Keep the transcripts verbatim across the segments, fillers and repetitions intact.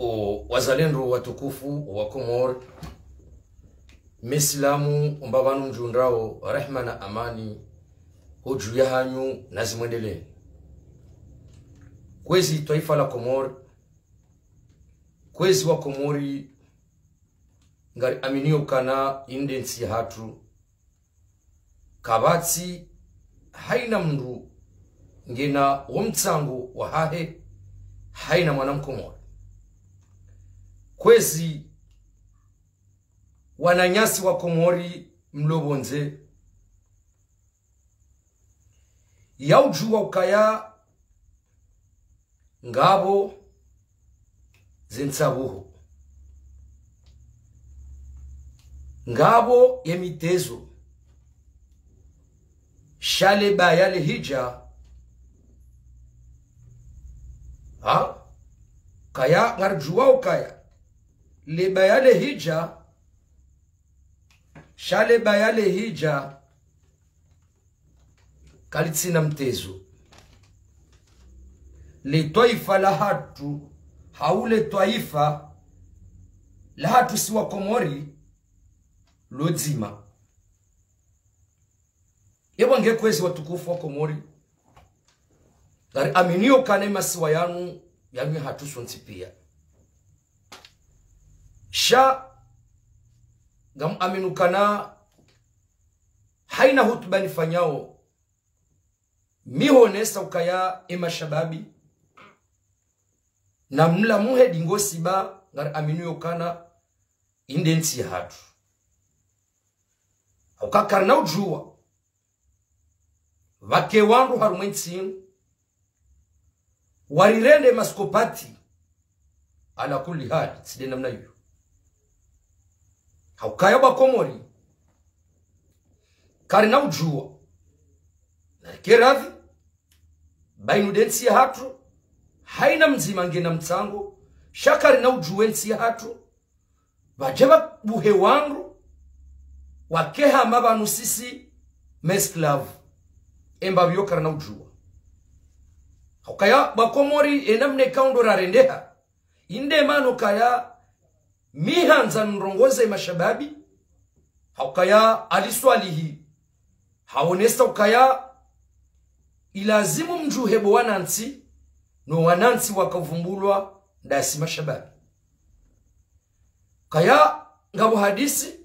O wazalendo watukufu wa Komori, Mesilamu, omba pvanu mdjundrao, rehma na amani ho dju yahanyu nazimwendeleni. Kwezi twaifa la Komori, kwezi wa Komori, ngari aminio ukana inu nde ntsi yahatru, kapvatsi haina mndru ngena wo mtsango wahahe, haina mwana Mkomori. Kwezi wananyasi wa Komori mlo pvondze, ya udjuwa ukaya ngapvo ze ntsabuho, ngapvo ye mitezo, sha le baya le hidja, ha? Kaya ngaridjuwa ukaya le baya le hidja, sha le baya le hidja kalitsina mtezo. Le twaifa lahatru, hau le twaifa lahatru si wa Komori, lo dzima. Epvo nge kwezi watukufu wa Komori, ngari aminio ukana ye masiwa yanu, yanu yahatru sontsi pia. Sha, ngam aminu ukana haina hutuba nifanyao, mi honesa ukaya e mashababi, na mla muhe dingo siba, ngari aminio ukana inu nde ntsi yahatru. Hauka karina udjuwa, pvwake wandru harumwa entsi inu, warirende maskopati, ala kulli hali, tsi nde namna iyo. Haukaya bwa Komori, karina udjuwa, narike radhi, ba inu nde ntsi yahatru, haina mdzima ngena mtsango, sha karina udjuwa entsi yahatru, pvadje pvabuhe wandru, wake hama pvanu sisi, mesclave. Emba pvio karina udjuwa. Haukaya bwa Komori, enamna ikao ndo rarendeha, inu nde mana ukaya mi handza nrongoze mashababi, haukaya Ali Swalihi, haonesa ukaya ilazimu mdjuhe bo wanantsi, no wanantsi wakavumbulwa ndasi mashababi. Kaya ngapvo hadisi,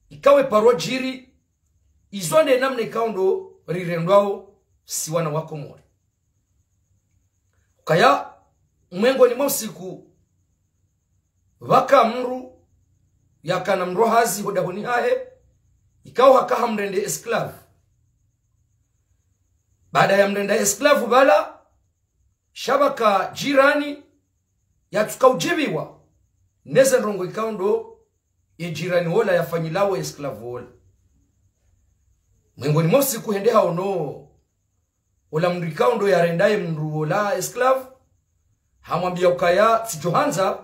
ikao iparo djiri, izo nde namna ikao ndo rirendwao si wana wa Komori. Kaya mwengoni mwa usiku, pvwaka mndru yakana mndru hazi ho dahoni hahe, ikao haka hamrende esclave. Baada ya mrenda esclave pvala, sha pvwaka jirani yatsuka udjiviwa neze ndrongo ikao ndo ye jirani wola yafanyilao esclave wola. Mwengoni mwa usiku hende haono ola mndru ikao ndo yarendaye mndru wola esclave, hamwambia ukaya tsidjo handza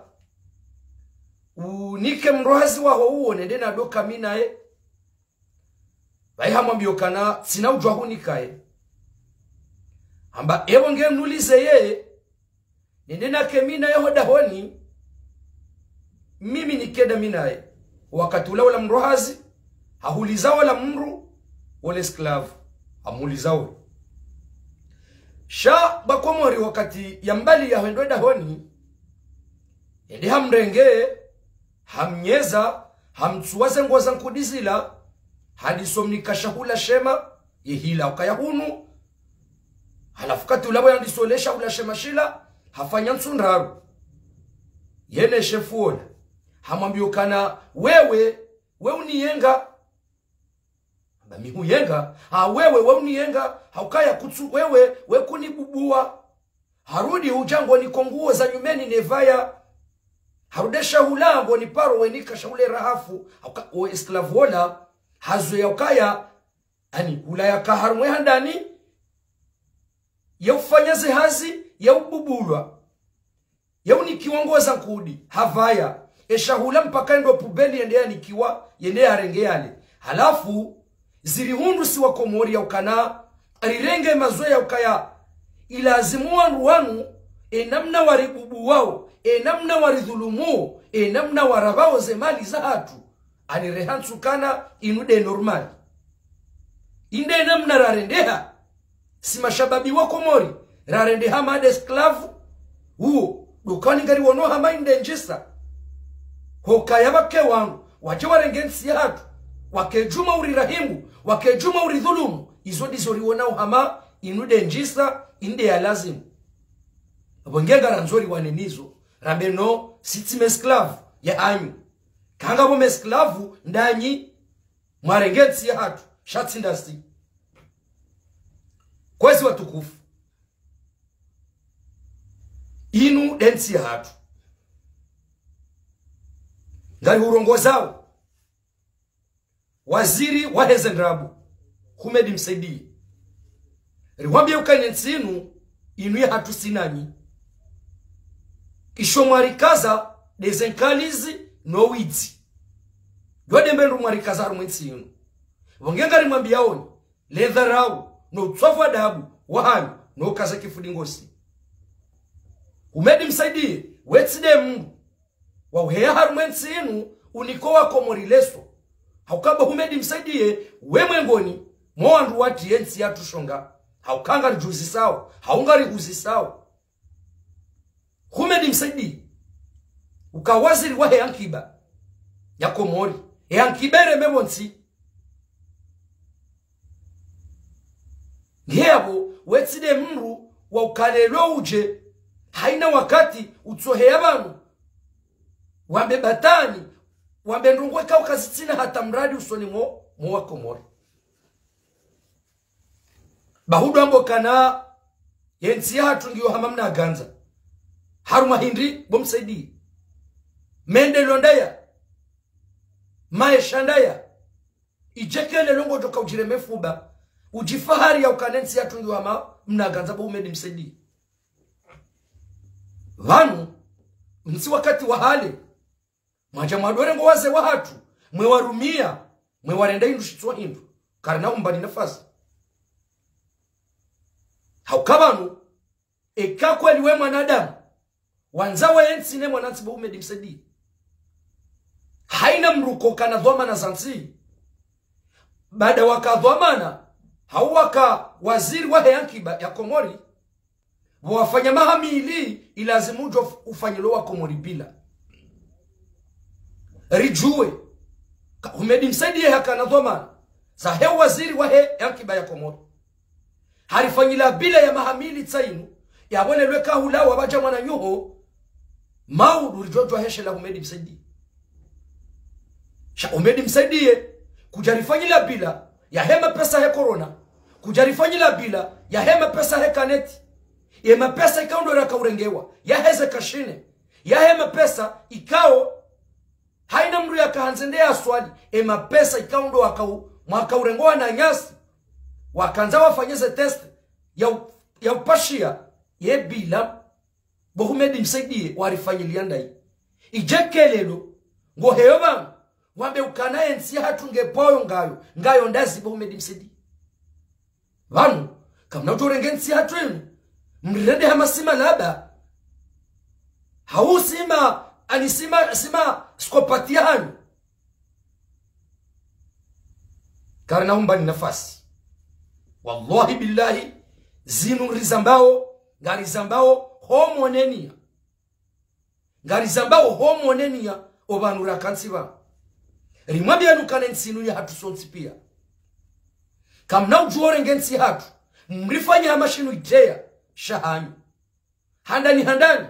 unike mndru hazi waho uwo nende nado ka mi naye. Pvayi hamwambia ukana tsina udjuwa hunikaye. Hamba epvo nge mnulize ye, nende nake mi naye ho dahoni, mimi nikenda mi naye. Wakati ula ola mndru hazi, hahuliza ola mndru, ola esclave, hamuliza ola. Sha bwa Komori wakati yambali yahwendo dahoni, ende hamrenge, hamnyeza, hamtsuwa ze nguo za nkudi zila, handiso mnika shahula shema, yehila ukaya hunu. Halafu wakati ula pvo yandiso le shahula shema shila, hafanya ntsu ndraru. Yene shefu ola, hamwambia ukana, wewe, we uniyenga. Hamba mi huyenga, ha wewe, we uniyenga, haukaya kutsu, wewe, we kunibubuwa. Harudi hudja ngo niko nguo za nyumeni nepvaya. Harudi shahula ngo niparo wenika shahula rahafu. Hauka, o esclave ola, hazoweya ukaya, ani, hula yaka harumwa e handani, ye ufanya ze hazi, ye ububulwa, ye unikiwa nguo za nkudi, havaya, e shahula mpaka endo pubeli yende yanikiwa, yende yarenge yale. Halafu, zirihundru si wa Komori ya ukana, rirenge mazoweya ukaya, ilazimu wandru wanu, e namna waribubuwao, e namna waridhulumuo, e namna warapvao ze mali zahatru, ani reha ntsu ukana inu nde normal. Inde namna rarendeha, si mashababi wa Komori, rarendeha hama nde esclave, uwo, ndo ukana ngariwono hama inde ndjisa. Hukaya pvwake wanu, wadje warenge ntsi yahatru, wake djuma urirahimu, wake djuma uridhulumu, izo ndizo riwonao hama inu nde ndjisa, inde ya lazimu. Pvo nge ngarandzo riwane nizo, rambe no, si tsi mesclave yahanyu. Kanga pvo mesclave ndanyi, mwarenge ntsi yahatru, sha tsi ndasi. Kwezi watukufu. Inu nde ntsi yahatru. Ngarihurongozao. Waziri wahe ze ndrabo, Houmed Msaidié. Rihwambie ukana entsi inu, inu yahatru si nanyi. Isho mwarikaza nde ze nkalizi no widzi. Ndo nde mbe ndro mwarikaza harumwa entsi inu. Pvo nge ngarimwambiaoni, le dharau, no utswavu adabu, wahanyu, no ukaza kifu ndingosi. Houmed Msaidié, we tsi nde mndru wa uheya harumwa entsi inu, uniko wa Komori leso. Hauka bo Houmed Msaidié, we mwengoni mwa wandru watriya entsi yahatru shonga. Hauka ngaridjuzisao, hau ngarihuzisao. Houmed Msaidié, uka waziri wahe ankiba ya Komori. E ankiba ireme pvontsi. Nge yapvo, we tsi nde mndru wa ukalelwa udje, haina wakati utsoheya pvanu, wambe batwani, wambe ndrongoo ikao kazitsina hata muradi usoni mwo, mwo wa Komori. Ba hudjwamba ukana, ye ntsi yahatru ngiyo hama mnagandza. Harumwa hindri, bo Msaidié. Mendeleo ndaya. Maesha ndaya. Idje kelelo ngodjoka udjireme fuba, udjifahari ya ukana entsi yahatru ngiyo hama mnagandza bo Houmed Msaidié. Pvanu, ntsi wakati wa hale. Mwadja mwadore ngo wazee wahatru, mwe warumia, mwe warenda hindru shitswa hindru. Karina humbani nafasi. Hauka pvanu, eka kweli we mwanadamu, wandza we entsi ne mwanantsi bo Houmed Msaidié. Haina mndru uko kana dhwamana za ntsi. Baada waka dhwamana, hau waka waziri wahe ankiba ya Komori, pvo wafanya maha mili ilazimu udjo ufanyilwa wa Komori bila. Ridjuwe, ka Houmed Msaidié hakana dhwamana zahe waziri wahe ankiba ya Komori. Harifanyila bila ya maha mili tsi inu, yapvo leo eka hulawa pvadja mwananyaho, maudu ridjodjuwa heshelea Houmed Msaidié. Sha Houmed Msaidié, kudjarifanyila bila yahe mapesa he corona, kudjarifanyila bila yahe mapesa he kaneti, ye mapesa ikao ndo raka urengewa, yaheze kashine, yahe mapesa ikao haina mndru yaka handze nde ya swali, e mapesa ikao ndo waka u-, mwaka urengo wananyasi, wakandza wafanye ze test ya u-, ya upashia, ye bila, bo Houmed Msaidié, warifanyiliya ndayi. Idje kelelo, ngoheyo pvanu, wambe ukana entsi yahatru nge pvoyo ngayo, ngayo ndazi bo Houmed Msaidié. Pvanu, kamuna udjo renge ntsi yahatru inu, mrirende hama sima laba. Hau sima, ani sima, sima psikopati yahanyu. Karina humbani nafasi. Wallahi billahi, zinu rizambao, ngarizambao ho monenia. Ngarizambao ho monenia, o pvanu rakantsi pvanu. Rimwambiani ukana entsi inu yahatru sontsi pia. Kamuna udjo renge ntsi yahatru, mrifanye hama shinu idjeya, shahanyu. Handani, handani.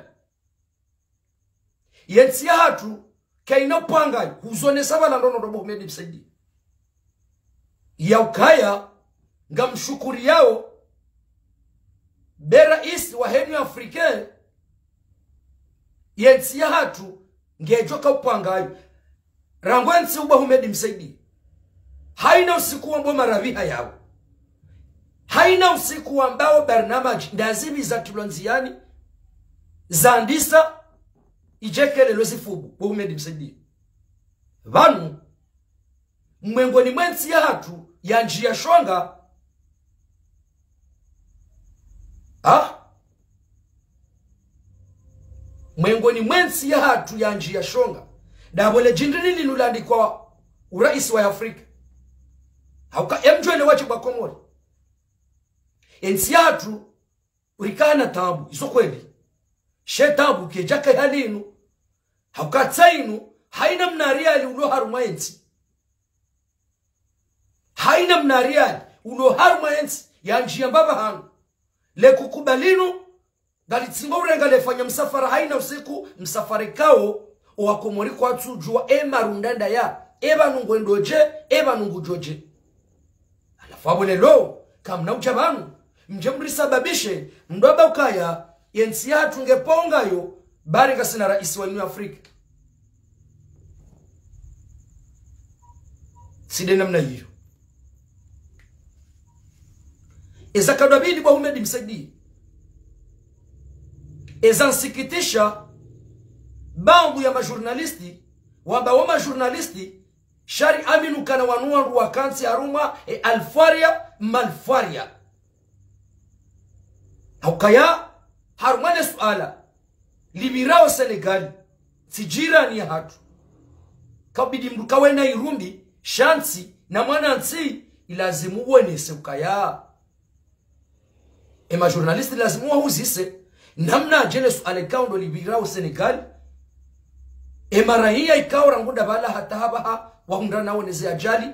Ye ntsi yahatru, kaina upanga, huzonesa pvala ndrongoo ndo bo Houmed Msaidié. Ya ukaya, ngamshukuriyao, be raisi wahe Union Africaine, ye ntsi yahatru, ngedjoka upanga yo. Rangu entsi uba Houmed Msaidié. Haina usiku wambao marapvi hayawo. Haina usiku wambao barnamaji ndazipvi zatrilwa ndziani, zandisa, idje kelelo zifubu, bo Houmed Msaidié. Pvanu, mwengoni mwe ntsi yahatru, yandjiya shonga. Ah? Mwengoni mwe ntsi yahatru yandjiya shonga. Ndapvo le djindri linu landikwa urais wa Afrika. Hauka emdjwele wadjibu wa Komori. Entsi yahatru urikana taabu, izo kweli. She taabu kedjaka hali inu. Hauka tsi inu, haina mna riali ulo harumwa entsi. Haina mna riali ulo harumwa entsi, yandjiya mbapvi hanu. Le kukuba linu, ngalitsingo urenga lefanya msafara haina usiku, msafara ikao, owakomori kwatsudjuwa, e marunda ndaya, e pvanu ngwendodje, e pvanu ngudjodje. Halafu apvo leo, kamna udja pvanu, mdje mrisababishe, mdjo amba ukaya, yentsi yahatru nge pvongayo, bari ngasina rais wa inu Afrika. Tsi nde namna iyo. Eza kadwabili bo Houmed Msaidie. Eza nsikitisha, baadhwi ya majournaliste, wamba wo majournaliste, sha ri amini ukana wanu wandru wakantsi harumwa e alfaria, malfaria. Haukaya, harumwa le suala, lipvirao Senegal, tsi jirani yahatru. Kaubidi mndru kawe na irumbi, sha ntsi, na mwana ntsi, ilazimu uwenese ukaya. E majournaliste lazimu wahuzise, namnadje le suala ikao ndo lipvirao Senegal, e maraiya ikao rangu ndapvala hata hapvaha, wahundrana wo neze ajali,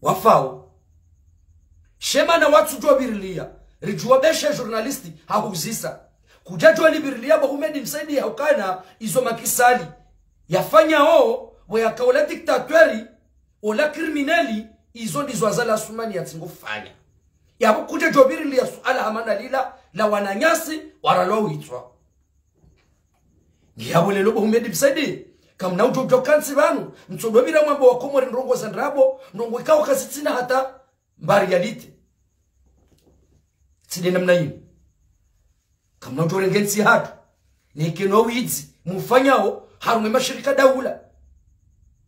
wafao. She mana watsudjuwa pvirilia, ridjuwa beshe journaliste hahuzisa. Kudjadjuwa lipvirilia bo Houmed Msaidie haukana izo Macky Sall yafanyao, pvo yaka ola dictateur, ola criminel, izo ndizo Azali Assoumani yatsingo fanya. Yapvo kudjadjuwa pvirilia suala hama ndalila, la wananyasi, waralwa witswa. Ngiyapvo leo bo Houmed Msaidie, kamna udjo udjo kantsi pvanu, mtsodjo pvira mwambe wakomori ndrongo za ndrabo, ndrongo ikao kazitsina hata mba réalité. Tsi nde namna inu. Kamna udjo renge ntsi yahatru, neke no widzi, mufanyao, harumwa e mashirika daula.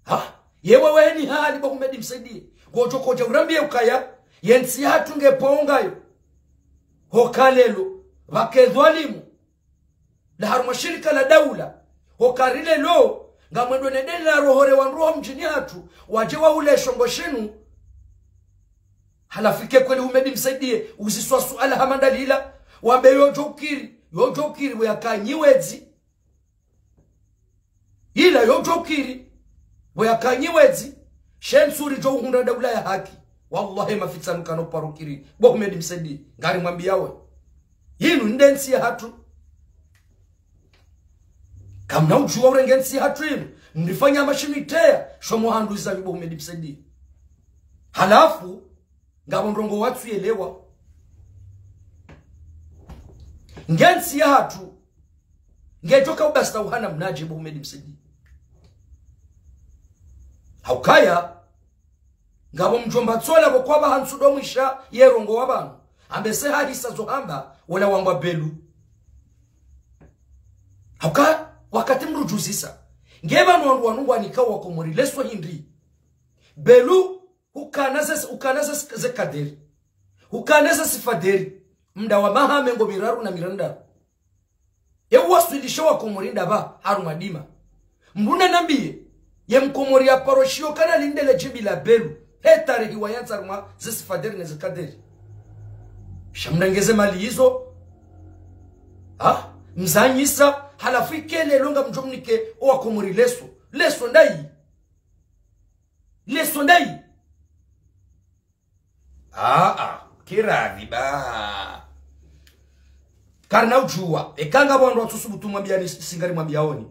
Ha? Ye wewe heni hali bo Houmed Msaidie, ngodjo kodja urambiye ukaya, yentsi yahatru nge pvongayo. Hoka leo, pvwake dhwalimu, la harumwa shirika la daula, hoka ri leo, ngamwendo nendele na roho re wandru wa mdjini hatru, wadje wahule shongo shinu. Halafu ike kweli Houmed Msaidie, uziswa suala hama ndalila, wambe yodjo ukiri, yodjo ukiri, we yaka nyi wedzi. Ila yodjo ukiri, we yaka nyi wedzi, she ntsu ridjo uhundra daula ya haki. Wallahi mafitsanu kano paro ukiri, bo Houmed Msaidie, ngari mwambiyawe. Yinu nde ntsi yahatru. Kamna udjuwa urenge ntsi yahatru yinu, mrifanya mashimi teya, shomo handru iza nyi bo Houmed Msaidie. Halafu, ngapvo ndrongo watsu yelewa. Nge ntsi yahatru, ngedjo ka ubasta uhana mnadje bo Houmed Msaidie. Haukaya, ngapvo mdjomba tsola pvo kwapva hantsu ndo mwisha ye rongowa pvanu. Ambe se hahisa zo hamba, wola wambwa Belu. Hauka, wakati mdru udjuzisa. Nge pvanu wandru wanu ngwanikao wakomori leso hindri. Belu, ukana ze, ukana ze, ze kaderi. Ukana ze sifaderi. Mda wa maha mengo miraru na mirandaru. Ye uwaswilisha wakomori ndapva harumwa dima. Mdru nanambiye, ye mkomori ya paro shiyo kana lindele djimbi la Belu. He tarehi wayandza harumwa ze sifaderi ne ze kaderi. Sha mrengeze mali izo. Ha? Mzanyisa, halafu ike leo ngamdjo mnike owakomori leso. Leso ndayi. Leso ndayi. Aa, kiradhi ba. Karina udjuwa, eka ngapvo wandru watsu subutu mwambiyani si ngari mwambiyaoni.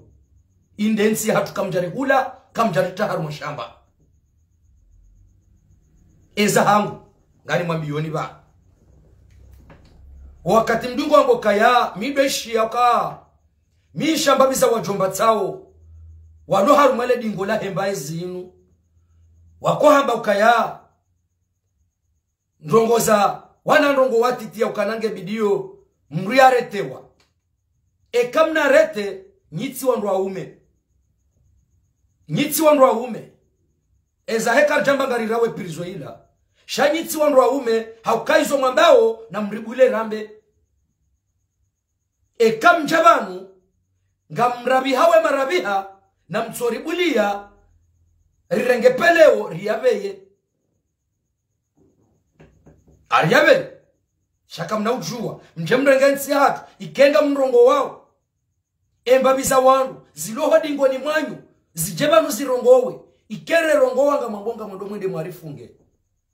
Inde ntsi yahatru kamdjari hula, kamdjari taha harumwa shamba. Eza hangu, ngari mwambiyoni ba. Wakati mdru ngo wambo kaya, mi ndo ishiya ka. Mi shamba biza wadjomba tsao. Walo harumwa le dingo la hemba ezinu. Wako hamba ukaya. Ndrongo za, wana ndrongo watiti ya ukana nge bidiyo, mdru yaretewa. Eka mna rete, nyi tsi wandru waume. Nyi tsi wandru waume. Eza heka ridjamba ngari rawe prison ila. Sha nyi tsi wandru waume, hauka izo mwambao na mribule rambe. Eka mdja pvanu, Ngamrapviha we marapviha, na mtsoribuliya, rirenge peleo, riyapveye. Ariyapveye. Sha kamna udjuwa. Mdje mrenge ntsi yahatru, ike ngamrongowao. Embapvi za wandru, zilo ho dingoni mwanyu, zidje pvanu zirongowe. Ike rerongowa ngamwambo ngamwendo mwende mwarifunge.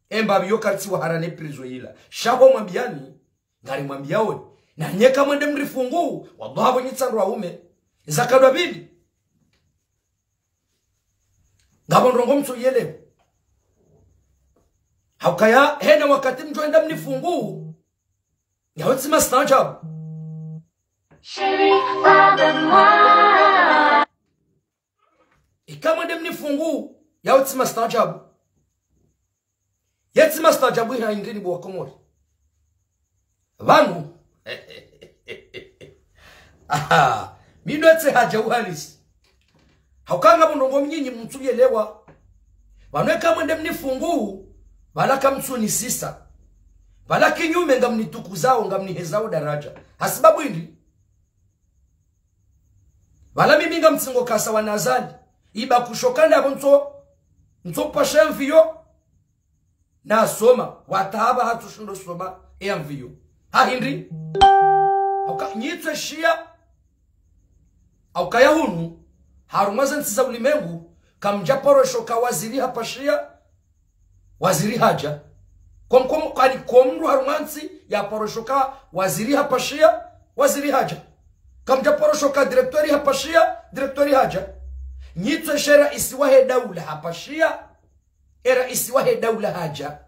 Embapvi yo karitsi wahara ne prison yila. Sha ho mwambiyani, ngarimwambiyaoni. Na nyi eka mwende mrifungu, wallahi apvo nyi tsi wandru waume. Zakadwa pvili. Ngapvo ndrongo mtsoyelewa. Haukaya hena wakati mdjo enda mnifungu, yautsi mastaajabu. Chérie, pardonne-moi. Ika mwende mnifungu, yautsi mastaajabu. Yetsi mastaajabu iha indrini bo wa Komori. Pvanu. Aha. Mi ndo tsi hadja uhalisi. Haukaya ngapvo ndrongo mnyinyi mtsuyelewa. Pvanu eka mwende mnifungu, pvala kamtsunisisa. Pvala kinyume ngamnitukuzao, ngamnihezao daraja. Hasibabu indri? Pvala mimi ngamtsingo kasa wa Nazali. Iba kushoka ndapvo ntso, ntso pasha mviyo. Nasoma, watapva hatsushindo soma, eya mviyo. Ha hindri? Hauka, nyi tsweshiya, haukaya hunu, harumwa ze ntsi za ulimengu, kamdja paro shoka waziri hapashiya, waziri hadja. Kom-, kom-, kani komndru harumwa ntsi ya paro shoka waziri hapashiya, waziri hadja. Kamdja paro shoka directeur hapashiya, directeur hadja. Nyi tsweshe raisi wahe daula hapashiya, e raisi wahe daula hadja.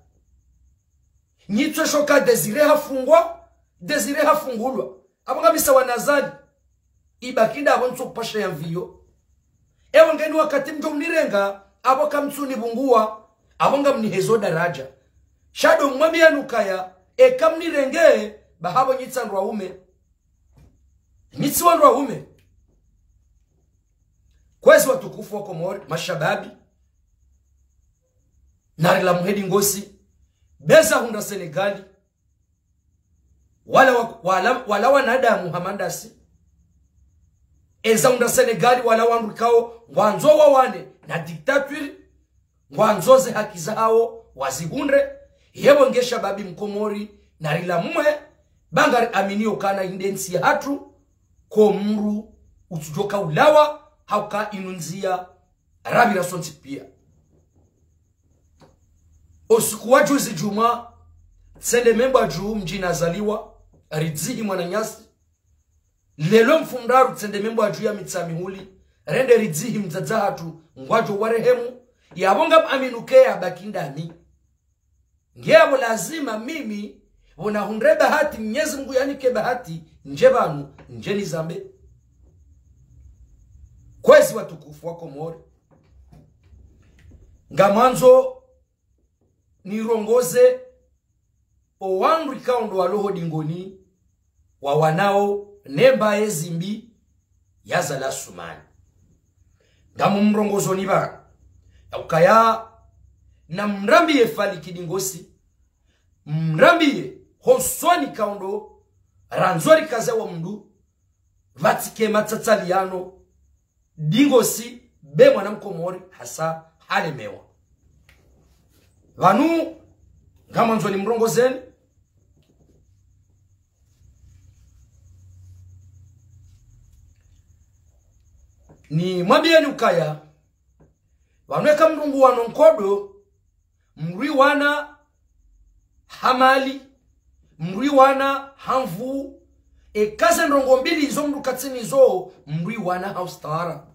Nyi tsweshoka Désiré hafungwa, Désiré hafungulwa. Apvo ngamisa wa Nazali. Iba ki ndapvo ntsupasha ya mviyo. Ewa ngeni wakati mdjo mnirenga, apvo kamtsunipvunguwa, apvo ngamnihezo daraja. Sha ndo mwambiyani ukaya, eka mnirenge, ba hapvo nyi tsi wandru waume. Nyi tsi wandru waume. Kwezi watukufu wa Komori, mashababi. Narilamuhe dingosi. Be za hundra Senegali. Wala wa-, wala, wala wanadamu hama ndasi. Eza hundra Senegali wala wandru ikao, ngwandzo wawane na dictature, ngwandzo ze haki zahawo wazihundre, yepvo nge shababi mkomori, narilamuhe, ba ngariamini ukana inde ntsi yahatru, ko mndru utsudjoka ulawa, hauka inu ndziya, rapvira sontsi piya. Osiku wa juzi djumwa, tsende membwa dju mdji nazaliwa, ridzihi mwananyasi. Leo mfumoraru tsende membwa dju ya Mitsamihuli, rende ridzihi mdzadze hatru ngwadjo warehemu, yapvo ngamamini uke yabaki ndami. Nge yapvo lazima mimi, pvo nahundre bahati, Mnyezi Mungu yanike bahati, ndje pvanu, ndje nizambe. Kwezi watukufu wa Komori. Ngamwandzo nirongoze o wandru ikao ndo walo ho dingoni, wawanao ne mbaye zimbi ya Azali Assoumani. Ngamumrongozoni pvanu. Yaukaya namrambiye Fally Kidingosi, mrambiye hosoni ikao ndo randzo rikaze wa mndru, pvatsike matsatsaliyano, Dingosi, be mwana mkomori, hasa halemewa. Pvanu, ngamwandzo nimrongozeni. Nimwambiyeni ukaya, pvanu eka mndru nguwano nkodo, mndru iwana ha mali, mndru iwana ha nvuu, eka ze ndrongo mbili izo mndru katsina izo, mndru iwana ha ustaarabu.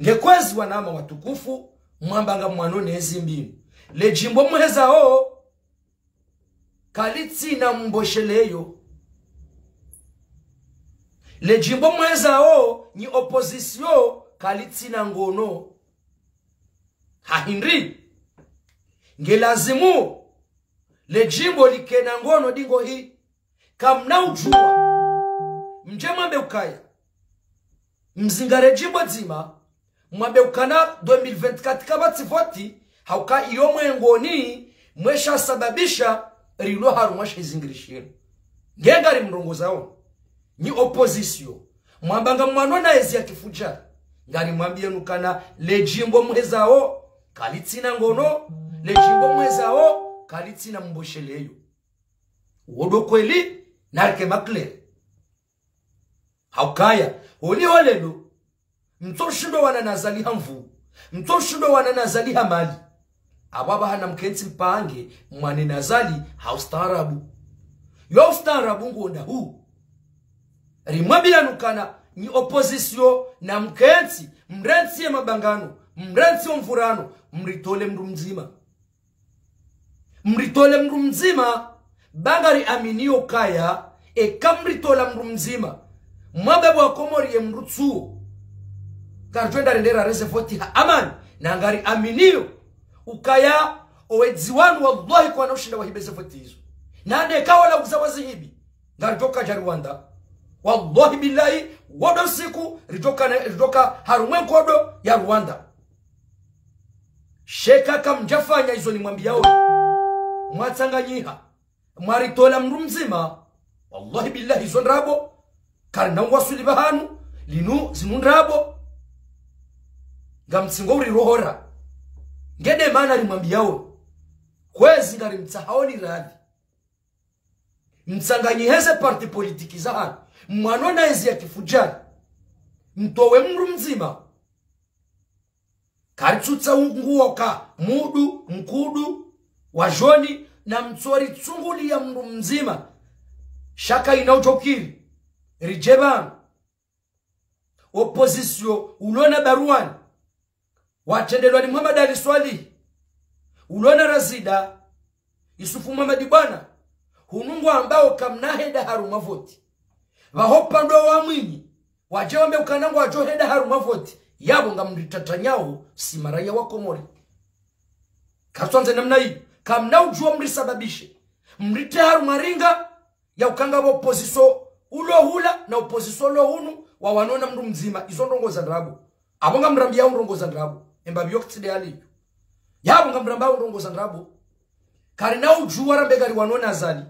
Nge kwezi wananya watukufu, mwamba ngamwano ne zimbi. Le djimbo muhezao, kalitsina mbosheleyo. Le djimbo muhezao, nyi opposition, kalitsina ngono. Ha hindri? Nge lazimu, le djimbo likena ngono dingohi. Kamna udjuwa. Mdje mwambe ukaya, mzingare djimbo dzima, mwambe ukana deux mille vingt-quatre kapvatsi voti, hauka iyo mwe ngoni, mwesha sababisha, rilo harumwa she zingiri shinu. Nge ngarimrongozao, nyi opposition, Mwamba ngamwanona ezi ya kifudjari. Ngarimwambiyeni ukana ledjimbo mwezao, kalitsina ngono, ledjimbo mwezao, kalitsina mbosheleyo. Wo ndo kweli, narike maklere. Haukaya, holiho lelo, mtsoshindo wana na Azali ha nvu, mtsoshindo wana na Azali ha mali. Apvo apvaha namkentsi mpange, mwane na Azali ha ustaarabu. Yo ustaarabu ngo ndahu. Rimwambiyeni ukana, nyi opposition namkentsi, mrentsi ye mabangano, mrentsi yo mvurano, mritole mndru mdzima. Mritole mndru mdzima, ba ngariaminiyo ukaya, eka mritola mndru mdzima, mwabebwa Komori ye mndru tsuo. Ngaridjo enda rendera reze voti ha amani, na ngariaminiyo ukaya, owedzi wanu wallahi kwana ushinda wahibe ze voti izo. Na nde eka wala uza wazihibi, ngaridjo kaja Rwanda. Wallahi billahi, wo ndo usiku, ridjo kana, ridjo ka harumwa ye nkodo ya Rwanda. Sha eka kamdjafanya izo nimwambiyao, mwatsanganyiha, mwaritola mndru mdzima, wallahi billahi izo ndrabo, karina uwaswili pvahanu, linu zinu ndrabo, ngamtsingo urirohora. Nge nde mana rimwambiyao, kwezi ngarimtsahao ni radhi. Mtsanganyihe ze parti politiki zahanu, mwanona ezi ya kifudjari, mtowe mndru mdzima. Karitsutsa unguo ka mudu, mkudu, wa joni, na mtsoritsunguliya mndru mdzima. Sha kayina udjo kiri, ridje pvanu. Opposition, ulo na Barwani, watrendelwa ni Mohamed Ali Soilihi, ulo na Razida, Issoufou Mohamed Boina, hunu ngwambao kamna henda harumwa voti. Pvaho pvandru wa Mwinyi, wadje wambe ukana ngwadjo henda harumwa voti. Yapvo ngamritatanyao, si maraya wa Komori. Karitswandza namna iyo, kamna udjuwa mrisababishe. Mritre harumwa ringa, ya ukanga pvo opposition ulo hula na opposition ulo hunu, wawanona mndru mdzima, izo ndrongo za ndrabo. Apvo ngamrambiyao ndrongo za ndrabo, emba pviyo kitsinde yaliyo. Yapvo ngamrambiyao ndrongo za ndrabo. Karina udjuwa rambe ngariwanona Azali.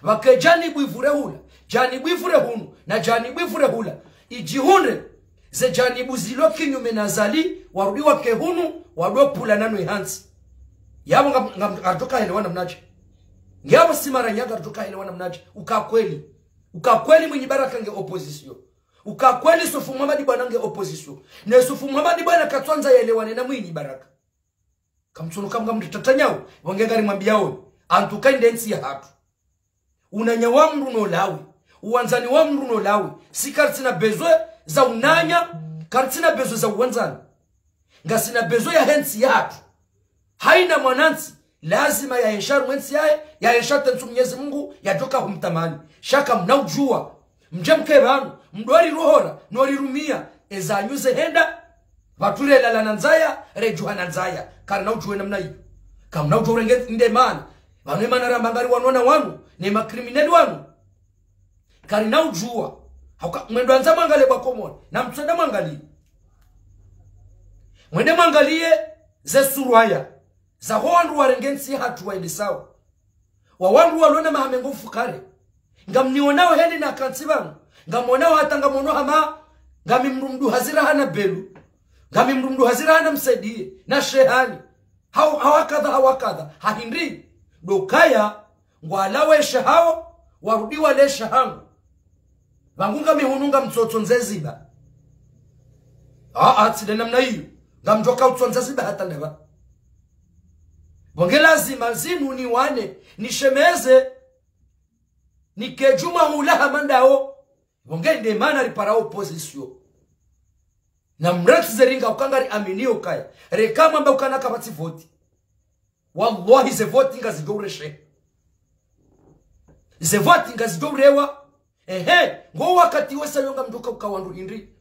Pvake janibu ivure hula, janibu ivure hunu, na janibu ivure hula. Idjihundre, ze janibu zilo kinyume na Azali, warudi wake hunu, wadopvula nanwe hantsi. Yapvo ngam, ngam, ngaridjo kahelewa namnadje. Ngiyapvo si maranya ngaridjo kahelewa namnadje. Uka kweli. Uka kweli Mwinyi Baraka nge opposition. Uka kweli Issoufou Mohamed Boina nge opposition. Ne Issoufou Mohamed Boina katswandza yelewane na Mwinyi Baraka. Kamtsuno kam ngamritatanyao, pvo nge ngarimwambiyao, antuka inde ntsi yahatru. Unanya wa mndru no lawe, uwandzani wa mndru no lawe, si karitsina besoin za unanya, karitsina besoin za uwandzani. Ngasina besoin yahe ntsi yahatru. Hayina mwanantsi, lazima yaenshe harumwa entsi yahe, yaenshe tentsu Mnyezi Mungu, yadjoka humtamani. Sha kamna udjuwa. Mdje mke pvanu, mdori rohora, nori rumia, ezanyu zehenda, pvatsu relala na ndzaya, redjuha na ndzaya. Karina udjuwa namna iyo. Kamna udjuwa urenge nde mana. Pvanu emana ramba ngariwanona wanu, ne makrimineli wanu. Karina udjuwa. Hauka, mwendo andza mwangaliye pvwa Komori, na mtswenda mwangaliye. Mwende mwangaliye ze surwaya zaho wandru warenge ntsi yahatru waendesao. Wa wandru walo na maha mengo mfukare. Ngamnionao heli nakantsi pvanu. Ngamwonao hata ngamwono hama, ngami mdru mdru hazira hana Belu. Ngami mdru mdru hazira hana Msaidiye, na Shehani. Hau, hawakadha, hawakadha. Hahindri. Ndo ukaya, ngwalawo esha hawo, warudi wale esha hangu. Pvangu ngami hunu ngamtsotsondze ziba. Aa, tsi nde namna iyo. Ngamdjoka utsondza ziba hata ndapvi. Pvo nge lazima zinu niwane, nishemeze, nike djumwa hula hama ndawo. Pvo nge nde mana ripara opposition. Na mrantsi ze ringa uka ngariaminio ukaya. Reka mwamba ukana kapvatsi voti. Wallahi ze voti ngazidjo ureshe. Ze voti ngazidjo urewa. Ehe, ngo wakati wesa yo ngamdjoka uka wandru hindri.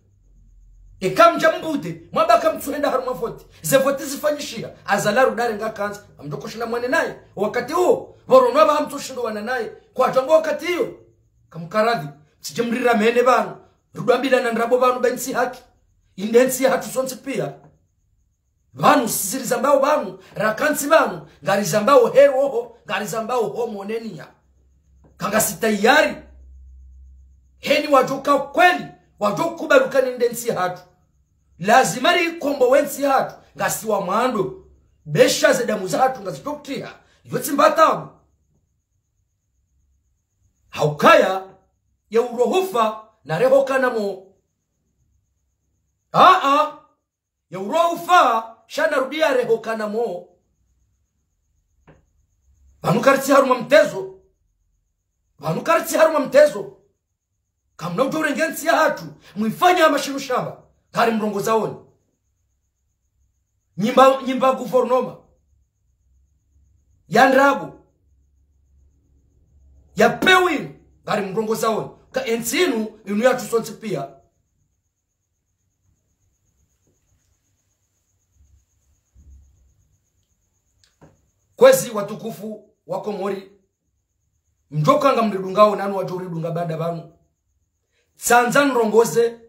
Eka mdja mbude, mwamba kamtsuhenda harumwa voti. Ze voti zifanyishiha, Azali rudare ngakandza, ngamdjoko shinda mwane naye. Wakati uwo, pvo ronwa pvaha mtsoshindo wana naye. Kwadjanga wakati iyo. Kamkaradhi, mtsidje mrira mene pvanu. Rudwambilana ndrabo pvanu ba ntsi haki. Inde ntsi yahatru sontsi pia. Pvanu sisi rizambao pvanu, rakantsi pvanu, ngarizambao he roho, ngarizambao ho monenia. Kangasi tayari. Heni wadjoka kweli, Wadjo kubali ukana inde ntsi yahatru. Lazima rikombowe ntsi yahatru. Ngasi wa mwando. Besha ze damu zahatru ngazidjo kutiha. Iyo tsi mbatabu. Haukaya, ye urohufa, na rehokana mo. Aa, ye urohufa, sha na rudia rehokana mo. Pvanu karitsi harumwa mtezo. Pvanu karitsi harumwa mtezo. Kamuna udjo urenge ntsi yahatru, mwifanya hama shinu shamba, ngari mrongozaoni. Nyimba, nyimba guvernoma ya ndrabo, ya pewu inu, ngari mrongozaoni. Ka entsi inu, inu yahatru sontsi pia. Kwezi watukufu wa Komori, mdjoka ngamridungao nanu wadjo ridunga baada pvanu. Tsandza nrongoze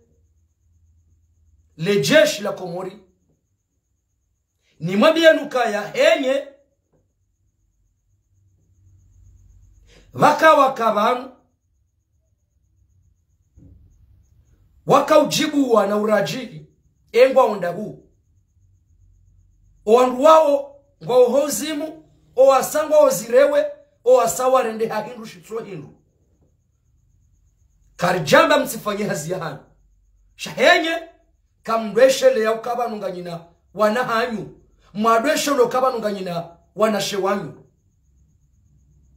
le jeshi la Komori. Nimwambiyeni ukaya henye pvaka waka pvanu, waka udjibuwa na uradjili, engwa onda hu. Owandru wawo ngwawo ho uzimu, owasa ngwawo zirewe, owasa warendeha hindru shitso hindru. Karidjamba mtsifanye hazi yahanyu. Sha henye, kamdwesheleya uka pvanu nganyina wana hanyu. Mwadwesheleya uka pvanu nganyina wanashe wanyu.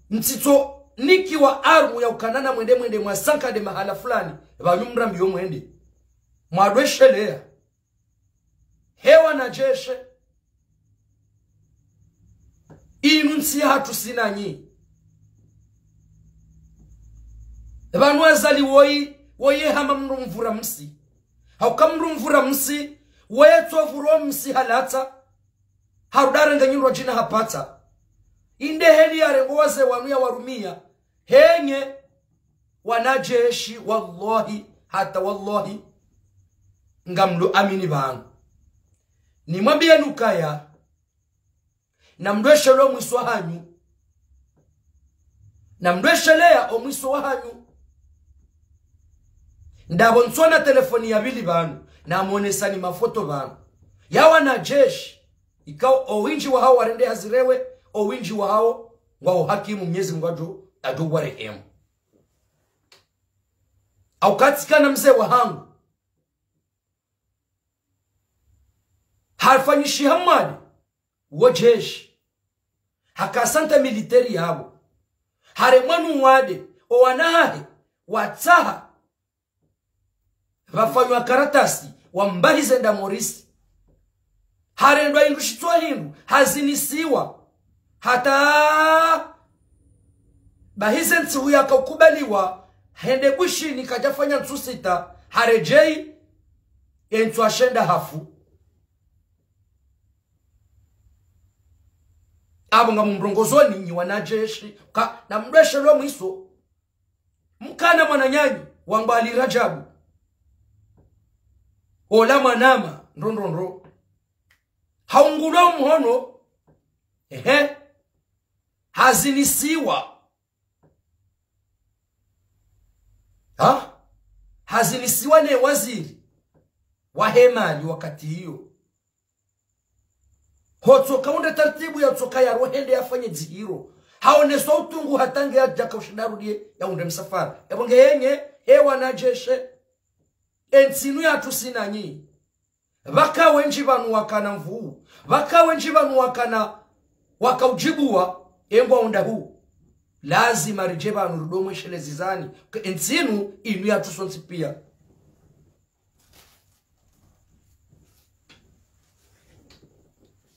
Mtsitso nikiwa armu ya ukana na mwende mwende mwasankade mahala fulani, pvanyu mrambiyo mwende. Mwadwesheleya. He wanajeshi. Inu ntsi yahatru si nanyi. Pvanu Azali woyi, woyi hama mdru mvura msi. Hauka mdru mvura msi, woyi tso vuro msi halatsa, harudi harenge nyindru djina hapatsa. Inde heli yarengo wazee wanu yawarumiya. Henye wanajeshi, wallahi, hata wallahi, ngamlo amini pvanu. Nimwambiyeni ukaya, namdwesheleya omwiso wahanyu. Namdwesheleya omwiso wahanyu. Ndapvo ntsona telefoni ya pvili pvanu, namonesani mafoto pvanu. Ya wanajeshi, ikao owindji wahawo warendeha zirewe, owindji wahawo ngwawo hakimu Mnyezi Mngu adjo, adjo warehemu. Hauka tsikana mze wahangu. Hafanyishiha mwade, wo jeshi. Haka santé militaire yapvo. Haremwa nu mwade, owana hahe, watsaha. Pvafanywa karatasi, wambahize nda Morisi. Harendwa hindru shitswa hindru, hazinisiwa. Hata bahize ntsihu yaka ukubaliwa, hende Bushini kadjafanya ntsu sita, haredjeyi, entsu ashenda hafu. Apvo ngamumrongozoni nyi wanajeshi, ka, namdwesheleya omwiso. Mkana mwananyanyi, wangwa Ali Radjabu. Ola mwanama, ndro, ndro, ndro. Haungulwa omhono, ehe. Hazinisiwa. Ha? Hazinisiwa ne waziri wahe mali wakati iyo. Hotsoka unde taratibu yatsoka yarohende yafanye dzihiro. Haoneswa utungu hata nge yadjaka ushinda arudie yaunde msafara. Epvo nge yenye, he wanajeshi. Entsi inu yahatru si nanyi. Pvaka wendji pvanu wakana nvuu. Pvaka wendji pvanu wakana, waka udjibuwa, engwa onda hu. Lazima ridje pvanu ridomwesheleze zani. Ke entsi inu, inu yahatru sontsi pia.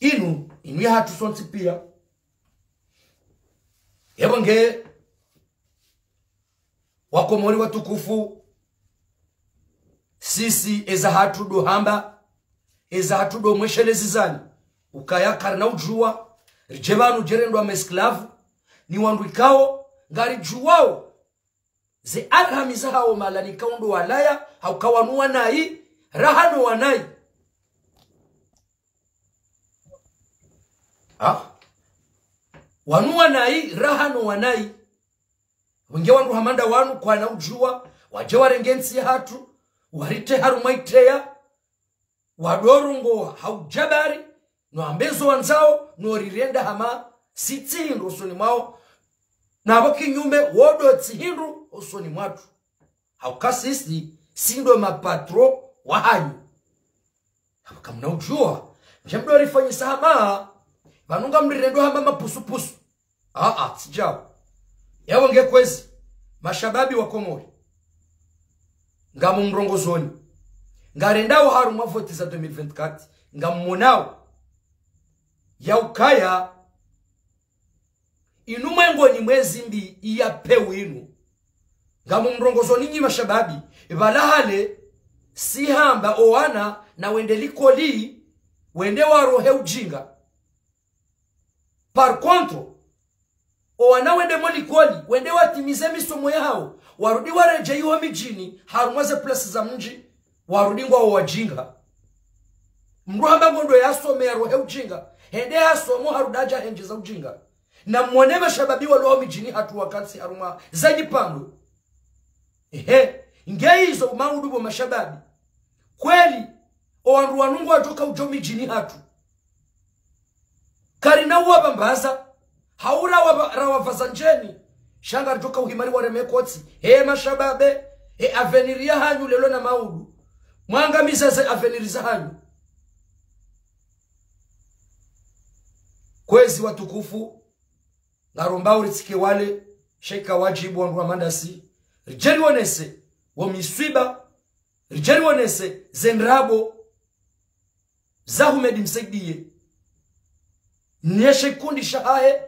Inu, inu yahatru sontsi pia. Epvo nge, Wakomori watukufu, sisi eza hatru ndo hamba, eza hatru ndo mwesheleze zani, ukaya karina udjuwa, ridje pvanu djerendwa ma esclaves, ni wandru ikao, ngaridjuwao, ze arhami zahawo mahala ni ikao ndo walaya, hauka wanu wanayi, raha no wanayi. Ha? Wanu wanayi, raha no wanayi. Wenge wandru hama nda wanu kwana udjuwa, wadje warenge ntsi yahatru, Waritre harumwa itreya, wadorongowa ha ujabari, no wambe zo wandzao, no rirenda hama si tsi hindru usoni mwawo, na pvo kinyume wo ndo tsi hindru usoni mwatru. Hauka sisi, si ndo mapatro wahanyu. Hauka mna ujua, ndje mdo rifanyisa hama, pvanu ngamrirendo hama mapusupusu. Aa, tsi djao. Yawo nge kwezi, mashababi wa Komori. Ngamumrongozoni. Ngarendao harumwa voti za deux mille vingt-quatre. Ngamumonao. Ya ukaya, inu mwengoni mwezi mbi iya pewu inu. Ngamumrongozoni nyi mashababi, pvala hale, si hamba owana na wende likoli, wende warohe ujinga. Par contre, owana wende mo likoli, wende watimize misomo yahawo, warudi waredjeyi ho midjini, harumwa ze plasi za mdji, warudi ngwawo wajinga. Mdru hamba ngondo yasome yarohe ujinga, hende yasomo harudi yadja hendjeza ujinga. Na mwone mashababi walo ho midjini hatru wakati harumwa za nyipando. Ehe, nge izo maudu bo mashababi. Kweli, owandru wanu ngwadjoka udjo midjini hatru. Karina uwapvambaza, hau rawa-, rawapvaza ndjeni. Sha ngaridjoka uhimari wareme kotsi. He mashababe, he avenir yahanyu lelo na maudu. Mwangamiza ze avenir zahanyu. Kwezi watukufu, ngaromba uritsike wale, sha ika wadjibu wandru wa mandasi. Ridje rionese, wo miswiba, ridje rionese, ze ndrabo, za Houmed Msaidié. Neshe kundi shahahe,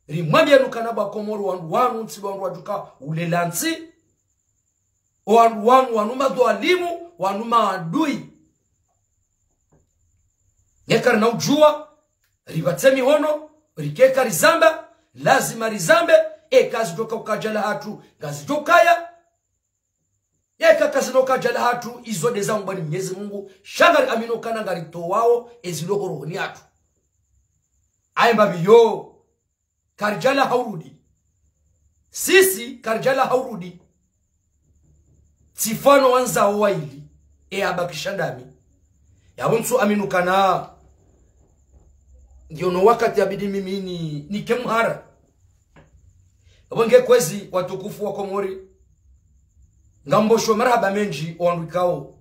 rimwambiye nukana bo wa Komori wandru wanu, ntsi wandru wadjuka ulela ntsi, owandru wanu, wanu madhwalimu, wanu maadui. Neka rina ujua, ripvatse mihono, rikeka rizamba, lazima rizambe, eka zidjoka ukadjala hatru, ngazidjokaya, eka kazina ukadjala hatru, izo nde za mbwani Mnyezi Mungu, sha ngari amini ukana ngaritowao, ezilo ho rohoni hatru. Aye mbapvi yo, karidjala haurudi. Sisi, karidjala haurudi. Tsi fano wandzao waili, e abakisha ndami. Yapvo ntsu amini ukana, ngiyo no wakati yabidi mimi ni, nike mhara. Yapvo nge kwezi watukufu wa Komori, ngambosheo marahaba mendji owandru ikao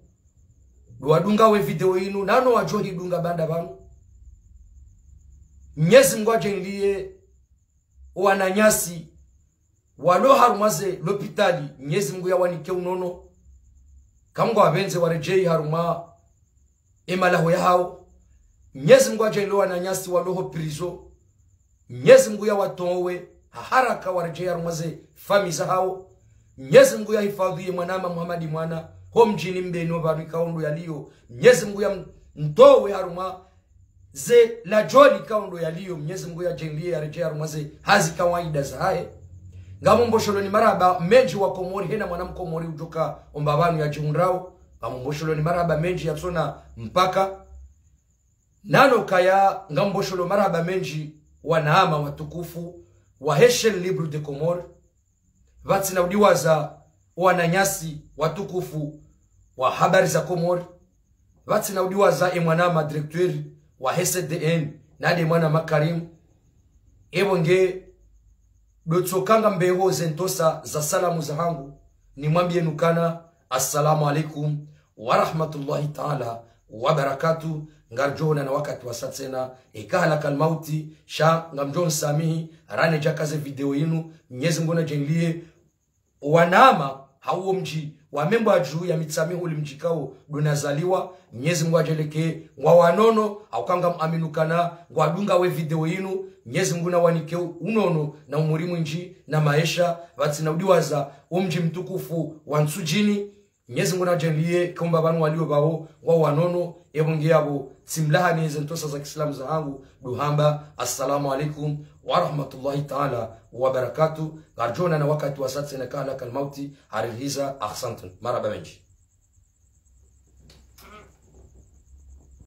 ndo wadunga we video inu, nano wadjo hidunga baanda pvanu. Mnyezi Mungu yadjaanliye owananyasi walo harumwa ze lopitali, Mnyezi Mungu yawanike unono. Kamwe ngwapvendze waredjeyi harumwa emalaho yahawo. Mnyezi Mungu yadjaanliye owananyasi walo ho prison, Mnyezi Mungu yawatowe ha haraka waredjeyi harumwa ze famiyi zahawo. Mnyezi Mungu yahifadhwi ye mwanama Muhammad Mwana, ho mdjini Mbeni opvanu ikao ndo yaliyo. Mnyezi Mungu yamtowe harumwa ze ladjoli ikao ndo yaliyo. Mnyezi Mungu yadjaanliye yaredjeyi harumwa ze hazi kawaida zahahe. Ngamumbosheloni marahaba mendji wa Komori, hena mwana Mkomori udjoka omba pvanu yadjihundrao. Ngamumbosheloni marahaba mendji yatsona mpaka. Nano kaya ngamboshelo marahaba mendji wanama watukufu wahe Chaîne Libre des Comores, pvatsina udiwaza wananyasi watukufu wa Habari za Komori, pvatsina udiwaza emwanama directeur wahe C D N, nade mwanama Karim. Epvo nge dotsoka ngambeho ze ntosa za salamu zahangu, nimwambiyeni ukana, assalamu alaikum wa rahmatullahi taala wa barakatuh. Ngaridjo onana wakati wasa tsena, eka halaka almauti, sha ngamdjo nisamihi, rane djaka ze video inu, Mnyezi Mungu nadjaanliye wanama hawo mdji wa Membwadju ya Mitsamihuli, mdji ikao ndo nazaliwa, Mnyezi Mungu yadjaanliye ke ngwawanono, hauka ngamwamini ukana ngwadunga we video inu. Mnyezi Mungu nawanike unono na umuri mwindji na maesha, pvatsina udiwaza omdji mtukufu wa Ntsudjini. Mnyezi Mungu nadjaanliye ke omba pvanu waliyo pvao ngwawanono. Epvo nge yapvo, tsimlahani ze ntosa za kiislamu zahangu, duhamba, assalamu alaikum wa rahmatullahi taala wa barakatuh. Ngaridjo onana wakati wasa tsena, eka halaka almauti, haririhiza, ahsantum. Marahaba mendji.